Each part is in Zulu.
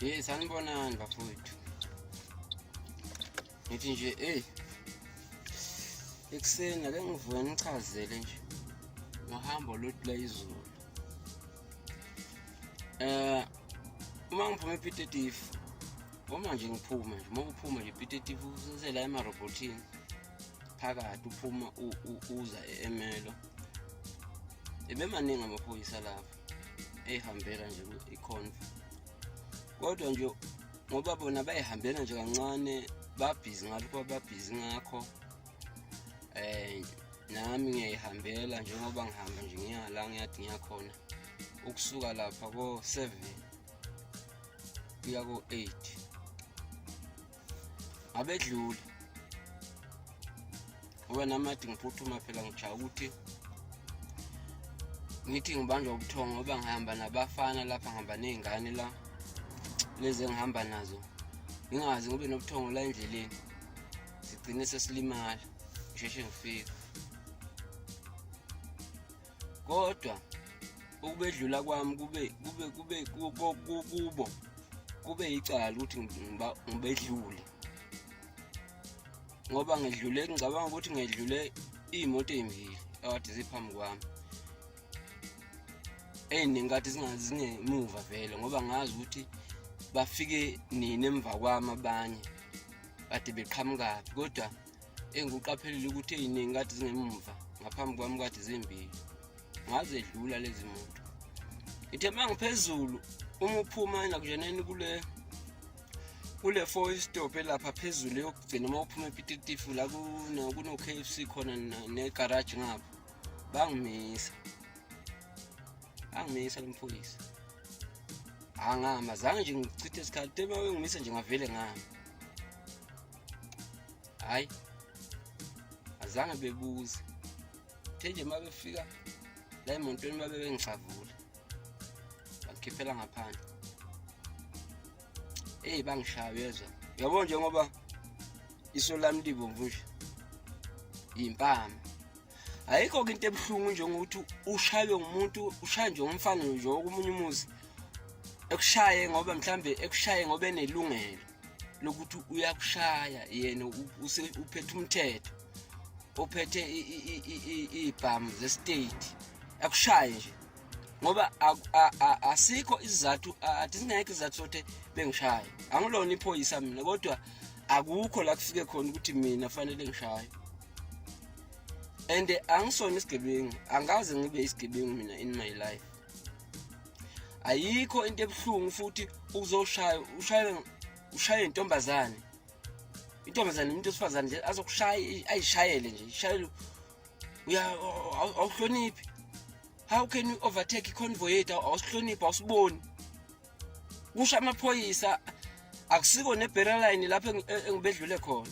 Hey, sanibonani bafowethu. Ngithi nje hey ekuseni ake ngivuke ngichazele nje ngohambo lwethu la izolo. Eh uma ngiphuma ePitetifu, uma nje ngiphuma nje, uma uphuma nje ePitetifu usesela emarobhothini phakathi uphuma uza e-Emelo. Ebemaningi amaphoyisa lapha eyihambela nje i-convo. Kodwa nje ngoba bona bayihambela nje kancane babhizi ngalokho ababhizi ngakho eh nami ngiyayihambela njengoba ngihamba nje ngiya la ngiyathi ngiyakhona ukusuka lapha ko-7 kuya ko-8 abedlula ngoba nami ade ngiphuthuma phela ngijaka ukuthi ngithi ngibanjwa ubuthongo ngoba ngihamba nabafana lapha ngihamba ney'ngane la lezi engihamba nazo ngingazi ngibe nobuthongo la endleleni sigcine sesilimala ngisheshe ngifike kodwa ukubedlula kwami kube kube kube kubo kube icala ukuthi ngibedlule ngoba ngedlule ngicabanga ukuthi ngedlule iy'moto ey'mbili ekade ziphambi kwami ey'ningi kade zingemuva vele ngoba ngazi ukuthi bafike nini emva kwami abanye kade beqhamukaphi kodwa engikuqaphelile ukuthi ey'ningi kade zingemuva ngaphambi kwami kade zimbili ngazedlula lezi moto ngithe uma ngiphezulu uma uphuma nakujeneni kule kule four stop elapha phezulu yokugcina uma uphuma epititifu la kuno-K F C khona negaraji ngapha bangimisa angimisa lo mfundisi angama zange nje ngichithe isikhathi tema bengimisa nje ngavele ngama hayi azange bebuze the nje uma befika la emontweni babe bengixavula bangikhiphela ngaphandle eyi bangishaya uyezwa uyabo njengoba iso lami libomvu nje yimpama ayikho-ke into ebuhlungu njengokuthi ushaywe ngumuntu ushaye nje umfana nje okomunye umuzi ekushaye ngoba mhlambe ekushaye ngoba enelungelo lokuthi uyakushaya yena uphethe umthetho uphethe iy'bhamu ze-state akushaye nje ngoba asikho isizathu athi singekho isizathu sokuthi bengishaye angilona iphoyisa mina kodwa akukho la kufike khona ukuthi mina fanele ngishaye and angisona isigebengu angaze ngibe isigebengu mina in my life ayikho into ebuhlungu futhi uzoshaya ushaye ushaye intombazane intombazane umuntu wesifazane nje azokushaya ayishayele nje ishayele uya awuhloniphi how can you overtake i-convoy yethu awusihloniphi awusiboni kusho amaphoyisa akusiko ne-barrier line lapho engibedlule khona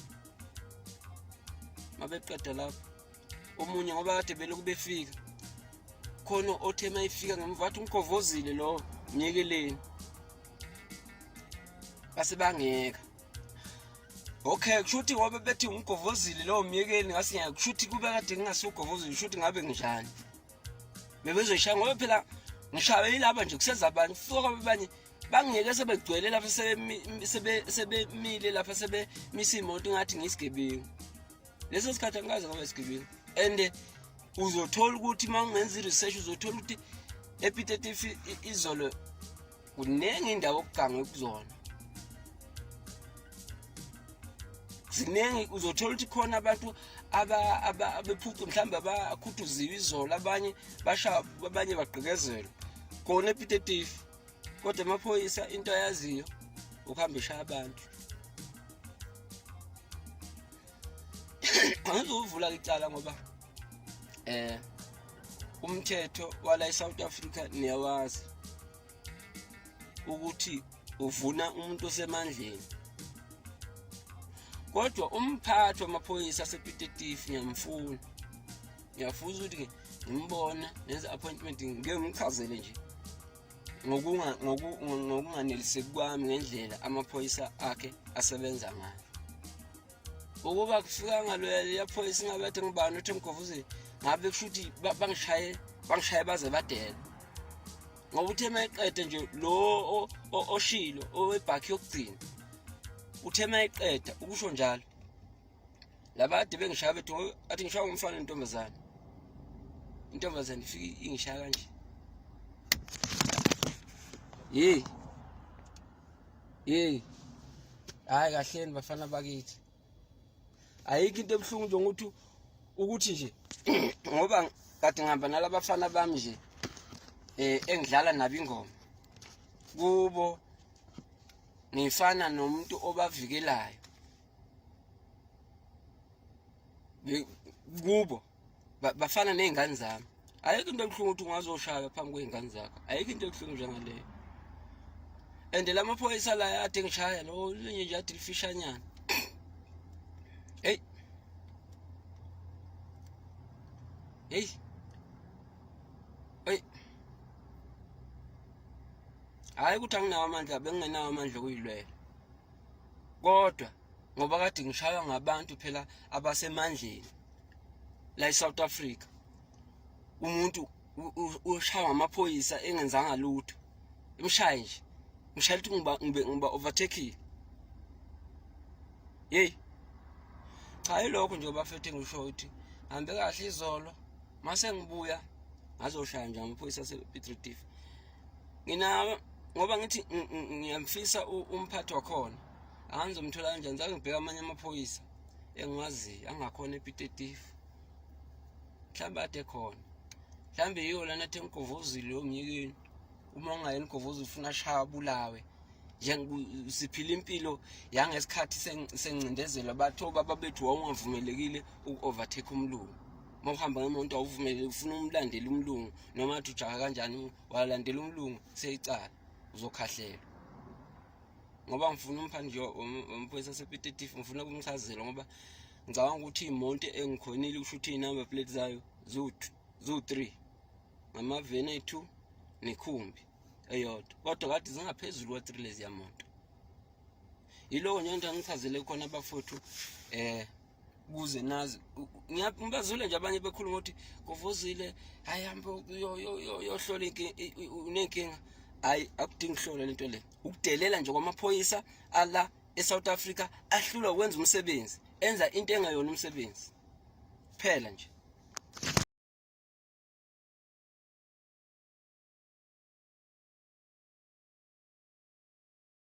mabeqeda lapho omunye ngoba kade belokhu befika khona othe mayifika ngemuva wathi umgovozile lo myekeleni base bangeka okay kusho ukuthi ngoba bethi umgovozile lowo myekeli ngase ngiyakusho ukuthi kube kade ngingasewugovozile kusho ukuthi ngabe nginjani bebezoyishaya ngoba phela ngishawe yilaba nje kuseza abanye kufika abanye bangiyeke sebegcwele lapha sebemile lapha sebemisa imoto ngathi ngiyisigebengu leso sikhathi angikaze ngaba isigebengu and uzothola ukuthi uma ungenza i-research uzothola ukuthi epitetifi izolo kuningi indawo okugangwe kuzona ziningi uzothola ukuthi khona abantu abephucu mhlawumbe abakhuthuziwe izolo abanye basha abanye bagqekezelwa khona epitetifi kodwa amaphoyisa into ayaziyo ukuhamba eshaya abantu angizuvula icala ngoba eh umthetho wala eSouth Africa niyawazi ukuthi uvuna umuntu osemandleni kodwa umphathi wamaphoyisa asePitetifi ngiyamfuna ngiyafuna ukuthi ngimbone nenze appointment ngike ngimchazele nje ngokunganeliseki kwami ngendlela amaphoyisa akhe asebenza ngayo ukuba kufika ngaloya leya phoyisa ingabe athi ngibani uthi mgovuzile ngabe kusho ukuthi bangishaye bangishaye baze badela. Ngoba uthe mayeqeda nje lo oshilo owebhakhi yokugcina, uthe mayeqeda ukusho njalo laba kade bengishaya bethi athi ngishaya umfana nentombazane, intombazane ifike ingishaya kanje. Hey hey, hayi kahleni bafana bakithi, ayikho into ebuhlungu njengokuthi ukuthi nje ngoba kade ngihamba nalabafana bami nje engidlala nabo ingoma kubo, ngifana nomuntu obavikelayo kubo, bafana ney'ngane zami. Ayikho into ebuhlungu ukuthi ungazoshaywa phambi kwey'ngane zakho, ayikho into ebuhlungu njengaleyo. And la maphoyisa la ade ngishaya lo linye nje ade lifishanyana. Hey hey hey, hayi ukuthi anginawo amandla, bengingenawo amandla okuyilwela, kodwa ngoba kade ngishaywa ngabantu phela abasemandleni la eSouth Africa. Umuntu ushaywa ngamaphoyisa engenzanga lutho, imshaye nje, ngishayela ukuthi ngiba ngibe ngiba overtakeile. Hey cha, yilokho nje bafethu engisho ukuthi hambe kahle izolo, mase ngibuya ngazoshaya nje amaphoyisa ase-Piet Retief. Nginawo ngoba ngithi ngiyamfisa umphathi wakhona, angizomthola kanjani? Zange ngibheke amanye amaphoyisa engiwaziyo angakhona ePiet Retief, mhlawumbe ade khona, mhlawumbe yiyo lana athi engigovozile lo myekeni. Uma ungayeni govoza ufuna ashaya abulawe. Siphila impilo yangesikhathi sengcindezelo, bathi obaba bethu wawungavumelekile uku-overtake umlungu. Uma uhamba ngemonto awuvumelekile, ufuna umlandele umlungu noma athi ujaha kanjani, walandela umlungu seyicala, uzokhahlelwa. Ngoba ngifuna umphathi nje wamaphoyisa asePiet Retief, ngifuna ukumchazela ngoba ngicabanga ukuthi iy'monto engikhonile kusho ukuthi iy'number plate zayo ziwu-3, ngamaveni ayi-2 nekhumbi eyodwa, kodwa kade zingaphezulu kwa-3 leziya moto. Yiloko nje into angichazele khona abafowethu, kuze nazi. Ngibazwile nje abanye bekhuluma ukuthi govozile, hayi hamba yohlola, unenkinga. Hayi, akudingi kuhlola lento le, ukudelela nje kwamaphoyisa ala eSouth Africa ahlulwa ukwenza umsebenzi, enza into engayona umsebenzi kuphela nje.